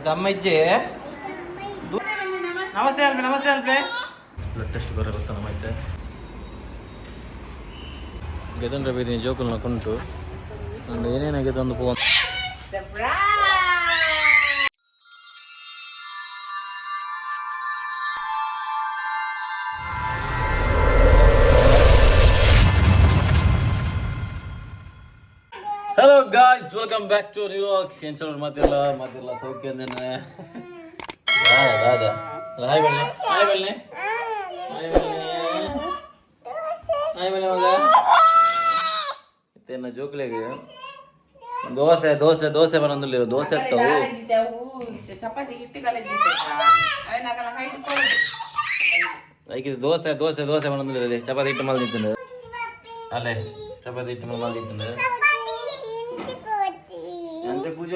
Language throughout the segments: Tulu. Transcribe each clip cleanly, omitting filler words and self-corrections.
ಆಯ್ತು ಅಮ್ಮ ಇಜ್ಜೆ. ನಮಸ್ತೆ ಅಲ್ಪೆ, ನಮಸ್ತೆ ಅಲ್ಪೆ. ಬ್ಲಡ್ ಟೆಸ್ಟ್ ಬರ ಗೊತ್ತ ನಮ್ಮ ಐತೆ ಗೆದಂಡ್ರೆ ಬೀದಿ ಜೋಕುಲ್ನ ಕುಂಟು ನಂದು ಏನೇನಾಗಿದೆ ಒಂದು phone. Hello guys, welcome back to New York. ಎಂಚೋರು ಮಾತಿಲ್ಲ ಮಾತಿಲ್ಲ ಸೌಖ್ಯ ಅಂದೇನೆ. ದಾದಾ ಹಾಯ್ ಬನ್ನಿ, ಹಾಯ್ ಬನ್ನಿ, ಹಾಯ್ ಬನ್ನಿ, ಹಾಯ್ ಬನ್ನಿ ಮಗ. ಇತ್ತೆನ್ನ ಜೋಕ್ಲೆಗ್ ದೋಸೆ ದೋಸೆ ದೋಸೆ ಬನ್ನೊಂದಿಲ್ಲ, ದೋಸೆ ಇತ್ತವು. ಚಪಾತಿ ಹಿಟ್ಟು ಕಲದಿದ್ದೆ ಅವನ ಕೈ. ಐಕೆ ದೋಸೆ ದೋಸೆ ದೋಸೆ ಬನ್ನೊಂದಿಲ್ಲ, ಚಪಾತಿ ಹಿಟ್ಟು ಮಲ್ದಿತ್ತು ಅಲ್ಲೇ, ಚಪಾತಿ ಹಿಟ್ಟು ಮಲ್ದಿತ್ತು. ಎಂತ ಪೂಜೆ?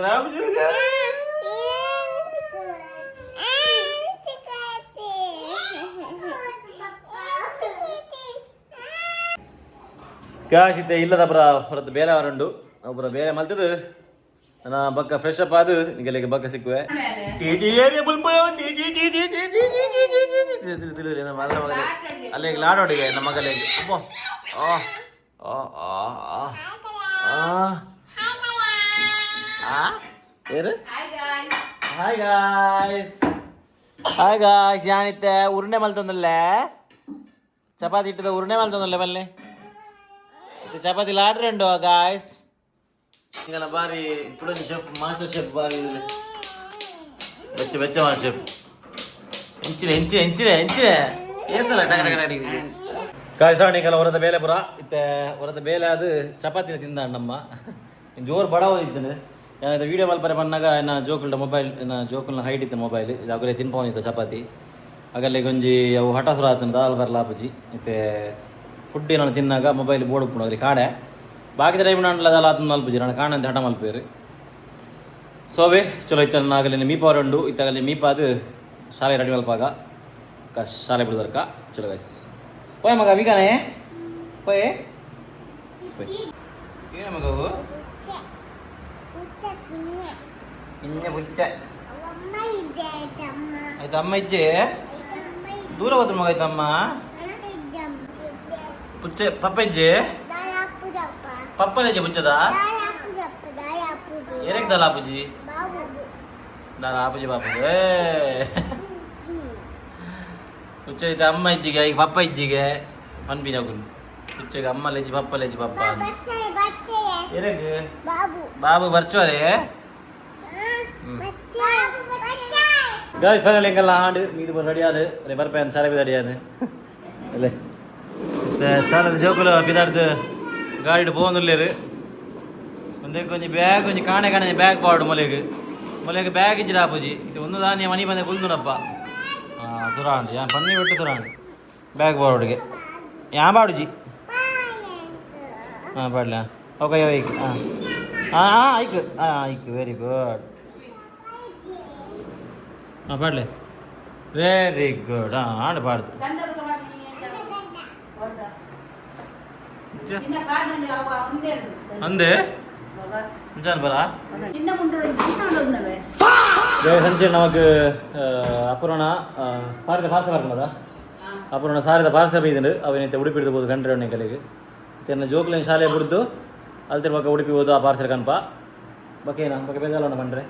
ಕಾಶಿತೆ ಇಲ್ಲದಪುರ ಹೊರತು ಬೇರೆ ಅವರುಂಡು ಒಬ್ಬರ ಬೇರೆ ಮಲ್ತದು. ನಾ ಬಕ್ಕ ಫ್ರೆಶ್ ಅಪ್ ಆದು ನಿಗಲಿಗೆ ಬಕ್ಕ ಸಿಕ್ಕುವೆ. ಚೀಚಿ ಏರಿಯ ಬುಲ್ಬುಲು ಚೀಚಿ ಚೀಚಿ ಚೀಚಿ ಚೀಚಿ ಚೀಚಿ ಚೀಚಿ ತಿಳಿ ತಿಳಿ ನಮ್ಮ ಮಗಳ ಮಗಲೇ ಅಲ್ಲಿಗೆ ಲಾಡೋಡಿಗೆ ನಮ್ಮ ಮಗಲಿಗೆ. ಅಬ್ಬೋ, ಆ ಆ ಆ ಆ ಆ ಏನು? Hi guys. Hi guys, hi guys. ಯಾನಿತ್ತೆ ಉರುಂಡೆ ಮಲ್ತೊಂದುಲ್ಲೆ, chapati ಇಟ್ಟದ ಉರುಂಡೆ ಮಲ್ತೊಂದುಲ್ಲೆ ಬಲ್ಲೆ. ಇದು ಚಪಾತಿ ಲಾಡ್ರೆ ಉಂಡು ಗಾಯ್ಸ್. ಹಿಂಗಲ್ಲ ಬಾರಿ ಕುಡೊಂಜಿ ಶೆಫ್, ಮಾಸ್ಟರ್ ಶೆಫ್ ಬಾರಿ ಇದಿಲ್ಲ. ಬೆಚ್ಚ ಬೆಚ್ಚ ಮಾಸ್ಟರ್ ಶೆಫ್. ಎಂಚಿನ ಎಂಚಿನ ಎಂಚಿನ ಎಂಚಿನ ಏತಲ್ಲ ಟಕ ಟಕ ಟಕ. ಗಾಯ್ಸ್, ನಿಕಲ ಹೊರದ ಬೇಲೆ ಪುರ ಇತ್ತೆ. ಹೊರದ ಬೇಲೆ ಅದು ಚಪಾತಿನ ತಿಂದ ನಮ್ಮ ಜೋರು ಬಡವ ಇದ್ದೇನೆ. ಏನಾಯ್ತು, ವೀಡಿಯೋ ಮಲ್ಪರೆ ಪನ್ನಾಗ ಎನ್ನ ಜೋಕುಲ್ಡ ಮೊಬೈಲ್, ಎನ್ನ ಜೋಕುಲ್ನ ಹೈಟ್ ಇತ್ತು ಮೊಬೈಲ್. ಇದು ಅಗಲೇ ತಿನ್ಪೊಂದಿತ್ತು ಚಪಾತಿ. ಅಗಲೆ ಒಂಜಿ ಅವು ಹಠ ಸುರ ಆತುಂಡು, ದಾಲ್ ಬರ್ಲ ಆಪುಜಿ. ಇತ್ತೆ ಫುಡ್ ಏನಾನ ತಿನ್ನಾಗ ಮೊಬೈಲ್ ಬೋರ್ಡ್ ಉಪ್ಪುಂಡು ಅಗಲಿ ಕಾಡೆ. ಬಾಕಿದ ಟೈಮ್ ನಾಂಡಲ ದಾಲ ಆತುಂಡು ಮಲ್ಪುಜಿ, ನಾನು ಕಾಣಂತ ಹಠ ಮಲ್ಪೇರು. ಸೋವೆ ಚಲೋ ಇತ್ತ ನಾಗಲಿ ಮೀಪ ಉಂಡು. ಇತ್ತಾಗಲಿ ಮೀಪಾದು ಶಾಲೆ ರೆಡಿ ಮಲ್ಪಾಗ ಶಾಲೆ ಬಿಡುದರ್ಕ. ಚಲೋ ಗೈಸ್, ಪೋಯ್ ಮಗ, ಮೀಕಾನೆ ಪೋಯ್ ಪೋಯ್. ಏನು ಮಗವು? ಕಿನ್ನೆ ಪುಚ್ಚೆ. ಆಯ್ತು ಅಮ್ಮ ಇಜ್ಜೆ. ದೂರ ಹೋದ್ರು ಮಗ. ಆಯ್ತಮ್ಮ ಪುಚ್ಚೆ ಪಪ್ಪ ಇಜ್ಜೆ, ಪಪ್ಪನ ಇಜ್ಜೆ ಪುಚ್ಚದ. ಏರಕ್ಕೆ ದಲ್ಲ ಆಪುಜಿ, ದಾಲ ಆಪುಜಿ ಬಾಪು. ಏ ಪುಚ್ಚ ಐತೆ ಅಮ್ಮ ಇಜ್ಜಿಗೆ, ಈಗ ಪಪ್ಪ ಇಜ್ಜಿಗೆ ಪನ್ಪಿನ ಪುಚ್ಚಗೆ ಅಮ್ಮ ಲೆಜ್ಜಿ ಪಪ್ಪ ಲೆಜ್ಜಿ ಪಪ್ಪ. ಏರಕ್ಕೆ ಬಾಬು ಬರ್ಚೋರೆ. ಗಾಯ್ಸ್, ಫೈನಲ್ ಎಂಕಲ್ಲ ಆಂಡ್ ಮೀದು ರೆಡಿ ಆದ್ ರೇ ಬರ್ಪೇನ್ ಶಾಲೆ ರೆಡಿ ಆದ್ ಅಲ್ಲೇ. ಶಾಲೆದ ಜೋಕುಲು ಪಿದಾಡ್ದು ಗಾಡಿಡ್ ಪೋವೊಂದುಲ್ಲೆರ್. ಒಂದೇ ಒಂಜಿ ಬ್ಯಾಗ್ ಒಂಜಿ ಕಾಣೆ ಕಾಣೆ ಬ್ಯಾಗ್ ಪಾಡು ಮೊಲೆಗ್. ಮೊಲೆಗ್ ಬ್ಯಾಗ್ ಇಜ್ಜಿಡ ಆಪುಜಿ. ಇದು ಒಂದು ದಾನಿಯ ಮನಿ ಬಂದೆ ಕುಲ್ದುನಪ್ಪ. ಹಾಂ ಸುರಾಂಡ್ ಯಾನ್ ಪನ್ನಿ ಬಿಟ್ಟು ಸುರಾಂಡ್ ಬ್ಯಾಗ್ ಪಾಡೋಡಿಗೆ ಯಾ ಬಾಡುಜಿ. ಹಾಂ ಪಾಡ್ಲ. ಓಕೆ ಐಕ್. ಹಾಂ ಹಾಂ ಹಾಂ ಐಕ್, ಹಾಂ ಐಕ್. Very good. ಹಾಂ ಪಾಡ್ಲೆ, ವೆರಿ ಗುಡ್. ಹಾಂ ಆಂಡ್ ಪಾಡ್ದು. ಅಂದೆ ಅಂಚಾನ್ ಬರ ಸಂಚೆ ನಮಕ್ ಅಪುರಣ ಸಾರಿದ ಪಾರ್ಸೆ ಬರ್ಪುನದ. ಅಪುರಣ ಸಾರಿದ ಪಾರ್ಸೆ ಬೈದುಂಡು. ಅವೇನೈತೆ ಉಡುಪಿ ಹಿಡಿದು ಕಂಡ್ರೆ ಕಲೆಗೆ ತೆನ್ನ ಜೋಕ್ಲೆನ್ ಶಾಲೆ ಬುಡ್ದು ಅಲ್ತಿರ್ ಬೊಕ್ಕ ಉಡುಪಿ ಹೋದು ಆ ಪಾರ್ಸೆಲ್ ಕನ್ಪ ಬೊಕ್ಕ ಏನ ಬೊಕ್ಕ ಬೇಜಾಲೋಣ ಪಂಡ್ರೆ.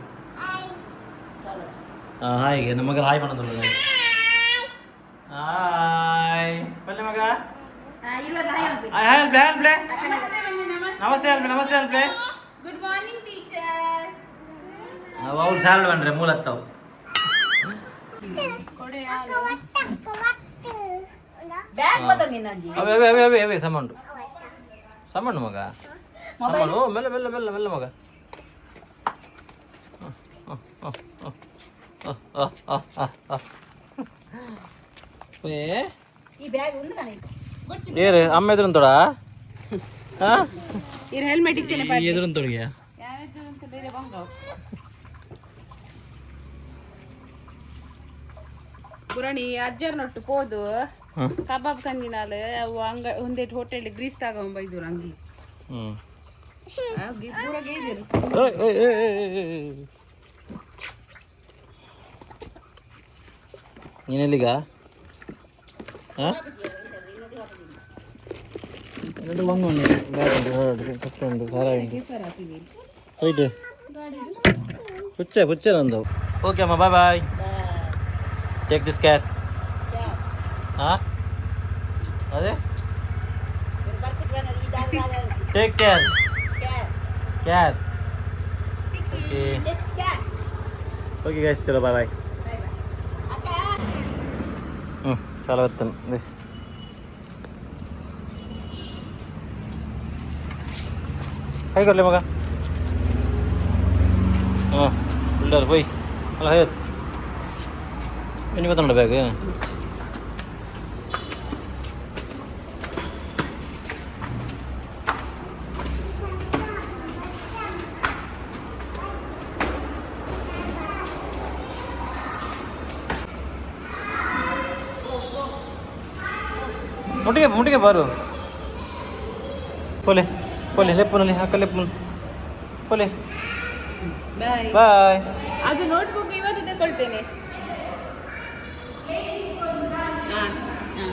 ಹಾಂ ಹಾಯ್, ನಮ್ಮ ಮಗ ಹಾಯ್ ಪನ್ನೊಂದುಲ್ಲ. ಹಾಯ್ ಪಲ್ಲೆ ಮಗ. ಹಾಯ್ ಹಾಯ್ ಅಲ್ಪ್ಲೆ, ಹಾಯ್ ಅಲ್ಪ್ಲೆ. ನಮಸ್ತೆ ಅಲ್ಪ್ಲೆ, ನಮಸ್ತೆ ಅಲ್ಪ್ಲೆ. Good morning teacher. ಅವ್ರು ಸ್ಯಾಲಡ್ ಬಂದ್ರೆ ಮೂಲತ್ತವು. ಬ್ಯಾಗ್ ಬತ್ತಂಗಿ. ಅವೇ ಅವೇ ಅವೇ ಅವೇ ಅವೇ ಸಮಂಡು ಸಮಂಡು ಮಗ ಸಮಂಡು. ಓ ಮೆಲ್ಲ ಮೆಲ್ಲ ಮೆಲ್ಲ ಮೆಲ್ಲ ಮಗ. ಏ ಈ ಬ್ಯಾಗ್ ಒಂದು ನನಗೆ. ಏರು ಅಮ್ಮ ಎದುರು ತೊಡ. ಈ ಹೆಲ್ಮೆಟ್ ಇತ್ತೇನೆ. ಎದುರು ತೊಡಿಗೆ. ಬೇರೆ ಬಂಗ ಪುರಾಣಿ ಅಜ್ಜರ್ ನೊಟ್ಟು ಪೋದು ಕಬಾಬ್ ಕಂದಿನಾಲ್ ಅವು ಅಂಗ ಒಂದೇಟ್ ಹೋಟೆಲ್ ಗ್ರೀಸ್ ತಗೊಂಡ್ ಬೈದ್ರು ಅಂಗಿ. ಹ್ಞೂ ಪೂರ ಗೇದಿರು. ಓಯ್ ಓಯ್ ಓಯ್ ಓಯ್ ಓಯ್. ನೀನೆಲ್ಲಿಗ? ಹಾಂ, ಉಂಟು ಪುಚ್ಚೆ ಪುಚ್ಚೆ ನಂದು. ಓಕೆ ಅಮ್ಮ, bye bye, take this care. ಹಾಂ, ಅದೇ, take care care. Okay okay guys, ಚಲೋ, ಬಾಯ್ ಬಾಯ್. ಹ್ಞೂ, చాలా వస్తాను. ಕೈ ಕೊಡ್ಲಿ ಮಗ. ಹಾಂ, ಬಿಲ್ಡರ್ ಪೋಯ್ ಅಲ್ಲ ಹೈವತ್ತು ಇನ್ನು ಬತ್ತಂಡ ಬ್ಯಾಗ್. ಮುಟ್ಟಿಗೆ ಮುಟ್ಟಿಗೆ ಬಾರು. ಪೋಲೆ ಪೋಲೆ, ಲೆಪ್ಪುನಲ್ಲಿ ಹಾಕ, ಲೆಪ್ಪು ಪೋಲೆ. ಬಾಯ್. ಬಾಯ್. ಅದು ನೋಟ್ಬುಕ್ ಇವತ್ತು ತಗೊಳ್ತೇನೆ. ಹಾ, ಹಾ.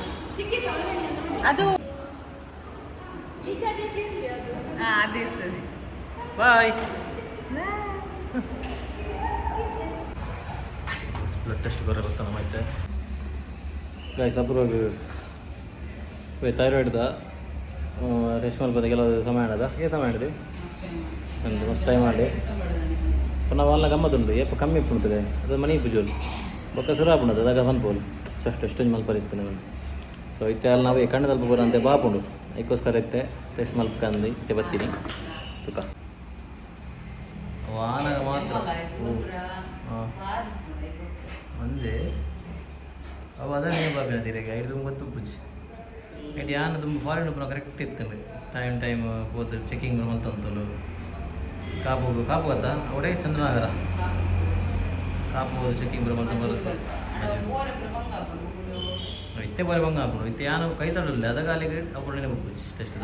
ಅದು ಹಾ, ಅದು ಇರ್ತದೆ. ಬಾಯ್. ಬ್ಲಡ್ ಟೆಸ್ಟ್ ಬರೋ ಗೊತ್ತ ನಮ್ಮ ಐತೆ ಗಾಯ್ಸ್. ಅಪರೂಪ ಥೈರಾಯ್ಡ್ದ ಟೆಸ್ಟ್ ಮಲ್ಪದ ಕೆಲವು ಸಮಯ ಆಡದ ಏ ಸಮಯ ಆಡಿದೆ ಒಂದು ಮಸ್ತ್ ಟೈಮ್ ಮಾಡಿ ನಾವು ಅಲ್ಲ ಗಮ್ಮತ್ತುಂಟು. ಏಪ ಕಮ್ಮಿ ಇಪ್ಪುಂತದೆ ಅದು ಮನೆ ಪೂಜೋಲು ಬೊಕ್ಕ ಸುರ ಆಪುಂಡು ಅದಾಗ ಪನ್ಪೋಲು. ಸೊ ಅಷ್ಟು ಎಷ್ಟೊಂದು ಮಲ್ಪರ್ ಇತ್ತು ನಾನು. ಸೊ ಇತ್ತೆ ಅಲ್ಲಿ ನಾವು ಕಣ್ಣು ತಲ್ಪ ಅಂತೆ ಬಾಪುಂಡು. ಅದಕ್ಕೋಸ್ಕರ ಇತ್ತೆ ಟೆಸ್ಟ್ ಮಲ್ಪಕಂದು ಇತ್ತೆ ಬತ್ತೀನಿ ತುಕ ವಾನ ಮಾತ್ರ. ಒಂದೇ ಅವು ಅದನ್ನೇ ಬಾಪಿನ ತೀರೆಗೆ ಐದು ಗೊತ್ತು ಪೂಜಿ ಐಟ್ ಯಾನ ತುಂಬ ಫಾರಿನ್ ಉಪ್ಪುನ ಕರೆಕ್ಟ್ ಇತ್ತು. ಟೈಮ್ ಟೈಮ್ ಪೋದು ಚೆಕಿಂಗ್ ಮಲ್ತೊಂತಲು. ಕಾಪು ಕಾಪು ಗೊತ್ತಾ? ಅವಡೇ ಚಂದ್ರನಗರ ಕಾಪು ಚೆಕಿಂಗ್ ಮಲ್ತ ಬರುತ್ತೆ. ಇತ್ತೆ ಬಾರಿ ಬಂಗ ಹಾಪುಂಡು. ಇತ್ತೆ ಯಾನ ಕೈ ತಡಲ್ಲ ಅದಾಗ ಅಲ್ಲಿಗೆ ಅప్పుడు ನೆನಪು ಟೆಸ್ಟ್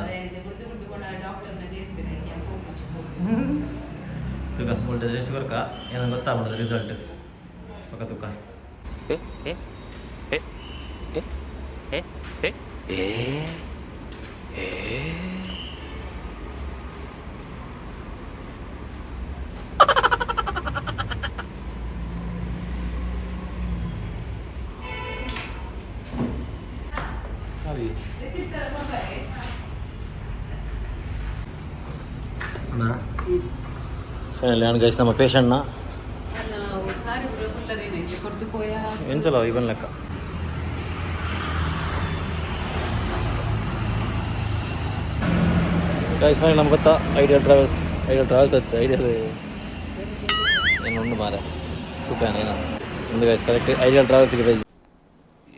ತುಕ ಒಳ್ಳೆ ಟೆಸ್ಟ್ ಕೊರ್ಕ ಏನೋ ಗೊತ್ತಾಗ್ಬಿಡೋದು ರಿಸಲ್ಟ್ ಪಕ್ಕ ತುಕ. ಅಣ್ಣ, ಫೈನಲಿ ನಾನು ಗೈಸ್ ನಮ್ಮ ಪೇಷಂಟ್ನ ಎಂಚಲ ಇವನ್ ಲೆಕ್ಕ. ಗೈಸ್, ಫೈನಲ್ ನಮ್ಗೆ ಗೊತ್ತಾ ಐಡಿಯಲ್ ಟ್ರಾವೆಲ್ಸ್, ಐಡಿಯಲ್ ಟ್ರಾವೆಲ್ಸ್ ಅತ್ತೆ ಐಡಿಯಲ್ ಏನು ಉಂಡು ಮಾರೆ ಸೂಪರ್ ಏನೋ ಒಂದು ಗೈಸ್, ಕರೆಕ್ಟ್ ಐಡಿಯಲ್ ಟ್ರಾವೆಲ್ಸ್ಗೆ ಬೈ.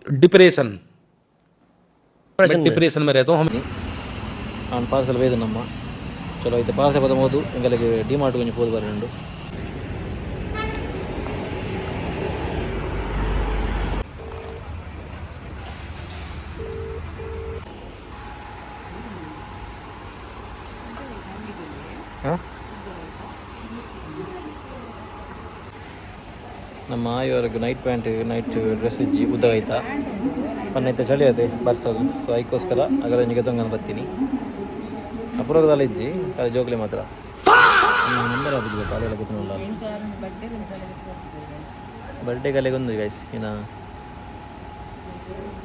डिप्रेशन, मैं डिप्रेशन में रहता हूँ हम। ನಾನು ಪಾರ್ಸೆಲ್ ಬೈದು ನಮ್ಮ. ಚಲೋ ಐತೆ ಪಾರ್ಸೆಲ್ ಬದ ಹೋದು ಎಂಗಲಿಗೆ ಡಿ ಮಾರ್ಟ್ ಕೊಂಚ ಪೋದು ಬರಂಡು. ನಮ್ಮ ಆಯವರೆಗೂ ನೈಟ್ ಪ್ಯಾಂಟ್ ನೈಟ್ ಡ್ರೆಸ್ ಇಜ್ಜಿ ಉದ್ದ ಆಯ್ತಾ ಪನ್ನೈತೆ ಚಳಿ ಅದೇ ಬರ್ಸೋದು. ಸೊ ಅದಕ್ಕೋಸ್ಕರ ಅಗಲ ತೊಂಗನ ಬರ್ತೀನಿ. ಅಪರೂಪದಲ್ಲಿ ಇಜ್ಜಿ ಖಾಲಿ ಜೋಕ್ಲಿ ಮಾತ್ರ. ನಂಬರ್ ಆಗುದು ಗೊತ್ತಾ? ಅದೆಲ್ಲ ಗೊತ್ತಿಲ್ಲ. ಬರ್ಡೇ ಕಲೆಗೆ ಒಂದು ಗೈಸ್ ಇನ್ನು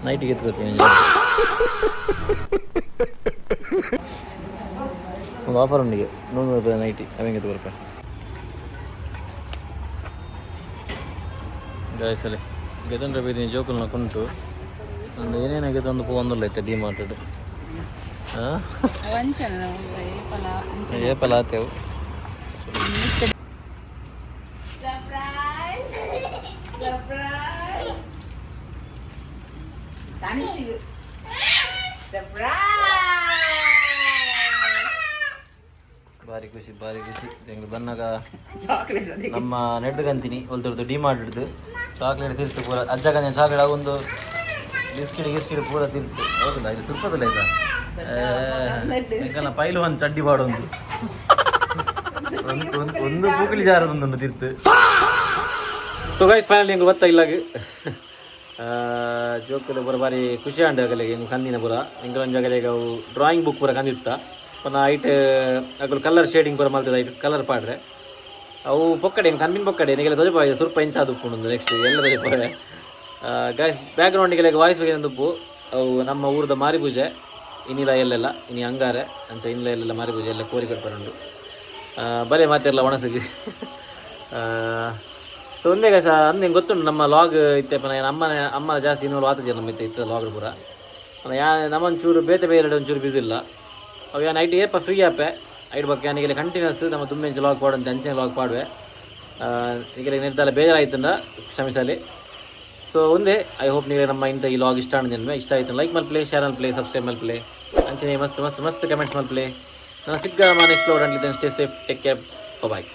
ನೈಟಿಗೆ ಎತ್ಕೊತೀನಿ. ಒಂದು ಆಫರ್ ಉಂಡಿಗೆ 100 ರೂಪಾಯಿ ನೈಟಿ ಅವಂಗೆ ಎತ್ಕೊರ್ಪ ಗಾಯ್ಸ್. ಅಲ್ಲಿ ಗೆತೊಂಡ್ರೆ ಬೈದಿನಿ ಜೋಕುಲ್ನ ಕುಂಟು ಒಂದು ಏನೇನು ಗೆತೊಂದು ಪೋವೊಂದುಲ್ಲ ಇತ್ತೆ ಡಿ ಮಾರ್ಟ್. ಹಾಂ, ಏಪಲ ಆತೆವು. Surprise! Surprise! Surprise! ಭಾರಿ ಖುಷಿ, ಭಾರಿ ಖುಷಿ ಎಂಗ್ಲು ಬನ್ನಾಗ. ಚಾಕ್ಲೇಟ್. ನಮ್ಮ ನೆಡ್ದು ಒಲ್ತೊರ್ದು ಡಿ ಮಾರ್ಟ್ ಹಿಡ್ದು ಚಾಕ್ಲೇಟ್ ತಿರ್ತು ಪೂರ. ಅಜ್ಜಗ ಚಾಕ್ಲೇಟ್ ಒಂದು ಬಿಸ್ಕಿಟ್ ಗಿಸ್ಕಿಟ್ ಪೂರ ತಿರ್ತು. ಹೌದಲ್ಲ, ಇದು ಸುರ್ಪದಲ್ಲ ಆಯ್ತಾ? ಎಂಕಲ್ನ ಪೈಲು ಒಂದು ಚಡ್ಡಿ ಬಾಡೊಂದು ಒಂದು ಒಂದು ಒಂದು ಪೂಕಲಿ ಜಾರದೊಂದುಂಡು ತಿರ್ತು. ಸೊ ಗೈಸ್, ಫೈನಲಿ ಎಂಗ್ ಗೊತ್ತಾ ಇಲ್ಲಾಗ ಜೋಕುಲು ಪೂರ ಬಾರಿ ಖುಷಿ ಆಂಡ್ ಅಗಲೆಗ್ ಕಂದಿನ ಪೂರ. ಎಂಕಲೊಂಜಿ ಅಗಲೆಗ್ ಅವು ಡ್ರಾಯಿಂಗ್ ಬುಕ್ ಪೂರ ಕಂದಿತ್ತ ಪಂಡ ಐಟ್ ಅಕುಲು ಕಲರ್ ಶೇಡಿಂಗ್ ಪೂರ ಮಲ್ತದ, ಐಟ್ ಕಲರ್ ಪಾಡ್ರೆ. ಅವು ಪೊಕ್ಕಡೆ ಕಂದಿನ ಪೊಕ್ಕಡೆ ನಿಗಲೆ ತೊಜಪಾಯ ಸುರ್ಪ ಇಂಚಾದ್ ಉಪ್ಪುಂಡು. ನೆಕ್ಸ್ಟ್ ಎಲ್ಲ ತೊಜಪಾಯ ಗಾಯ್ಸ್. ಬ್ಯಾಕ್ ಗ್ರೌಂಡ್ ನಿಗಲೆಗ್ ವಾಯ್ಸ್ ಉಪ್ಪು. ಅವು ನಮ್ಮ ಊರದ ಮಾರಿ ಪೂಜೆ. ಇನಿಲ ಎಲ್ಲೆಲ್ಲ, ಇನಿ ಅಂಗಾರೆ, ಅಂಚ ಇನಿಲ ಎಲ್ಲೆಲ್ಲ ಮಾರಿ ಪೂಜೆ. ಎಲ್ಲ ಕೋರಿ ಕಟ್ಪರುಂಡು. ಬಲೆ ಮಾತೆರ್ಲ ಒಣಸಿಗೆ. ಸೊ ಒಂದೇ ಗಾಯ್ಸ್, ಅಂದೆ ಗೊತ್ತುಂಡು ನಮ್ಮ ಲಾಗ್ ಇತ್ತೆ ಪನ ಅಮ್ಮನ ಅಮ್ಮ ಜಾಸ್ತಿ ಇನ್ವಾಲ್ವ್ ಆತಜೆ ನಮ್ಮ ಇತ್ತೆ ಇತ್ತೆ ಲಾಗ್ ಪೂರ. ಯಾ ನಮ್ಮೊಂಚೂರು ಬೇತೆ ಬೇರೆ ಒಂಚೂರು ಬಿಸಿ ಇಲ್ಲ. ಅವು ಯಾನ್ ಐಟ್ ಏಪ ಫ್ರೀ ಆಪೆ ಐಟ್ ಬೊಕ್ಕ ಯಾನಿಗೆಲ್ಲ ಕಂಟಿನ್ಯೂಸ್ ನಮ್ಮ ದುಂಬೆಂಚ ಲಾಗ್ ಪಾಡಂತೆ ಅಂಚನೆ ಲಾಗ್ ಪಾಡುವೆ. ನಿಗಲೆ ನಿರ್ಧಾರ ಬೇಜಾರಾಯ್ತಂಡ ಕ್ಷಮಿಸಲಿ. ಸೊ ಒಂದೇ, I hope ನೀವು ನಮ್ಮ ಇಂಥ ಈ ಲಾಗ್ ಇಷ್ಟ ಆಂಡ್. ಇಷ್ಟ ಆಯ್ತು ಲೈಕ್ ಮಲ್ಪ್ಲೆ, ಶೇರ್ ಮಲ್ಪ್ಲೆ, ಸಬ್ಸ್ಕ್ರೈಬ್ ಮಲ್ಪ್ಲೆ, ಅಂಚನೆ ಮಸ್ತ್ ಮಸ್ತ್ ಮಸ್ತ್ ಕಮೆಂಟ್ಸ್ ಮಲ್ಪ್ಲೆ. ನಾನು ಸಿಗ್ಗ next log. Stay safe, take care, bye.